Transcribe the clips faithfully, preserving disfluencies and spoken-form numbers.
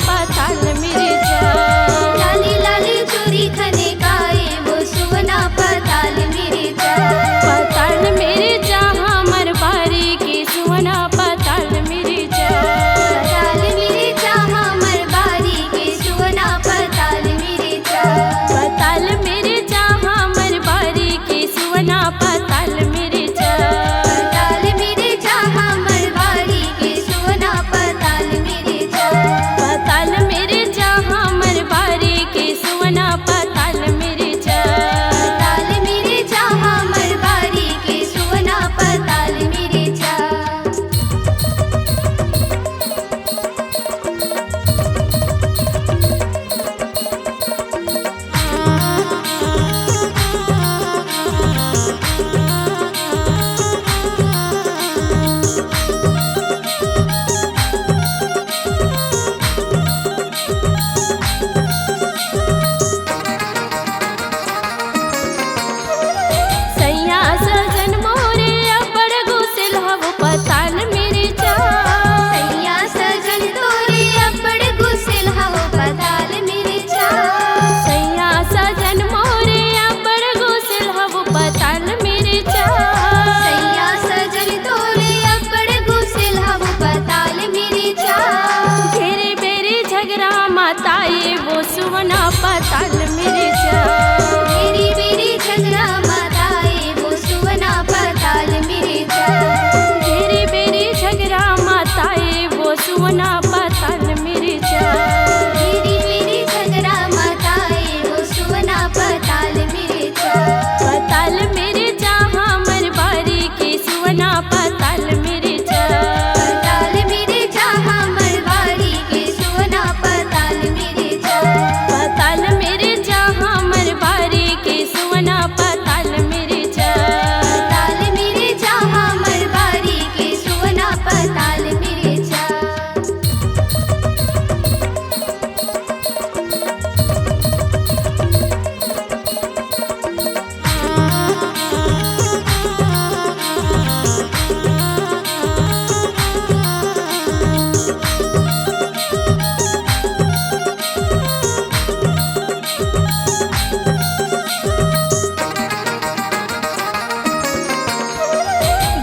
पताल मिर्चा। लाली लाली चूरी खने काए वो सुवना पताल मिर्चा। पताल मिर्चा हमर बारी के सुवना पताल मिर्चा। पताल मिर्चा हमर बारी के सुवना पताल मिर्चा। पताल मिर्चा हमर बारी के सुवना पताल मिर्चा। पताल मिर्चा हमर बारी के सुवना पताल मिर्चा। पताल मिर्चा हमर बारी के सुवना पताल मिर्चा। पताल मिर्चा हमर बारी के सुवना पताल मिर्चा। सैया सजन मोरे अब्बड़ गुसिल हव पताल मिर्चा। सैया सजन तोरे अब्बड़ गुसिल हव पताल मिर्चा। सैया सजन मोरे अब्बड़ गुसिल हव पताल मिर्चा। सैया सजन तोरे अब्बड़ गुसिल हव पताल मिर्चा। घेरी बेरी झगरा माताए वो सुवना पताल मिर्चा। घेरी बेरी झगरा माताए वो सुवना पताल मिर्चा। घेरी बेरी झगरा माताए वो सुवना पताल मिर्चा। घेरी बेरी झगरा माताए वो सुवना पताल मिर्चा। पताल मिर्चा हमर बारी के सुवना पताल मिर्चा। पताल मिर्चा हमर बारी के सुवना पताल मिर्चा। पताल मिर्चा हमर बारी के सुवना पताल मिर्चा। पताल मिर्चा हमर बारी के सुवना पताल मिर्चा।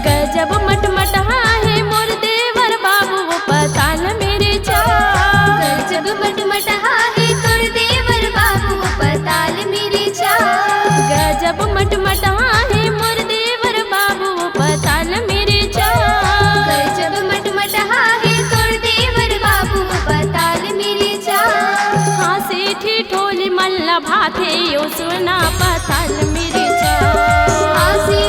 गजब मटमटहा हे मोर देवर बाबू वो पताल मिर्चा। गजब मटमटहा हे तोर देवर बाबू वो पताल मिर्चा। गजब मटमटहा हे मोर देवर बाबू वो पताल मिर्चा। गजब मटमटहा हे तोर देवर बाबू वो पताल मिर्चा। हाँसी ठिठोली मन ला भाथे यो सुवना पताल मिर्चा। हाँसी